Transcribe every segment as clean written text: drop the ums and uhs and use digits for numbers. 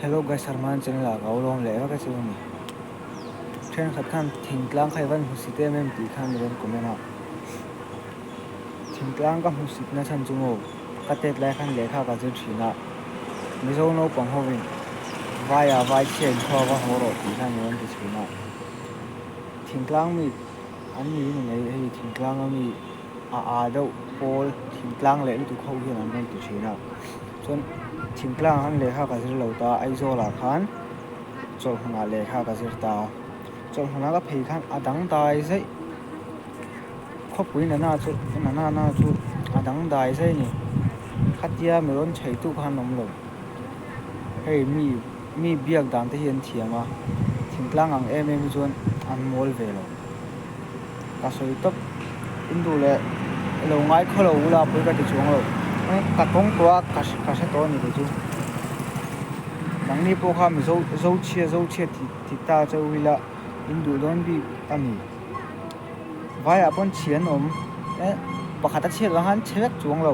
Hello guys Arman channel ah ka ulawm leh vek a chu ani. Thenkhat khan thingtlang kha i van hmusit em em tih khan mi rawn comment a. Thingtlang ka hmusit na chhan chu maw ka tet lai khan lehkha ka zir thin a. Mizo naupang hovin vai ah vai chhia in khua va haw rawh tih khan mi rawn ti thin a. Thingtlang mi an ni in mai hei thingtlang a mi a aa deuh pawl thingtlang leh lutuk ho hian an rawn ti thin a. Chuan thingtlang ah khan lehkha ka zir lo ta Aizawl ah khan chawlhhmun ah lehkha ka zir ta a chawlhhmun ah ka phei khan a dang dai zaih khawpui nana chu nana na chu a dang dai zaih a ni khatia mi rawn chhei tu khan awm lo hei mi mi biak dan te hi an thiam a thingtlang ang em em hi chuan an mawl ve lo ka sawi tawp in duh leh lo ngai khaw lo ula pawi ka ti chuang lo ka tawng tawh a ka ka hre tawh a ni kei chu nangni pawh kha mizo zo chhia zo chhia tih tih ta chauh ila in duh dawn bik a ni vaiah pawn chhia an awm eh pakhat a chhiat vang khan chhe vek chuang lo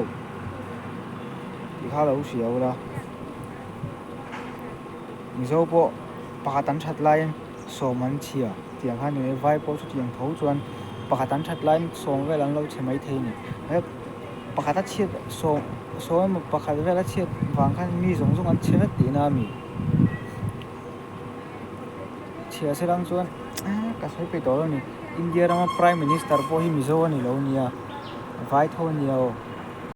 tih kha lo hria ula mizo pawh pakhat an that laiin sawm an chhia. Tiang khan ni vai pawh chutiang tho chuan pakhat an that laiin sawm vel an lo chhe mai thei a ni. He pakhat a chhiat sawm sawm emaw pakhat vel a chhiat vang khan mi zawng zawng an chhe vek tihna a mi. Chhia se lang chuan ka sawi peih tawh lo a ni. India rama Prime Minister pawh hi Mizo a ni lo nia, vai tho a nia aw.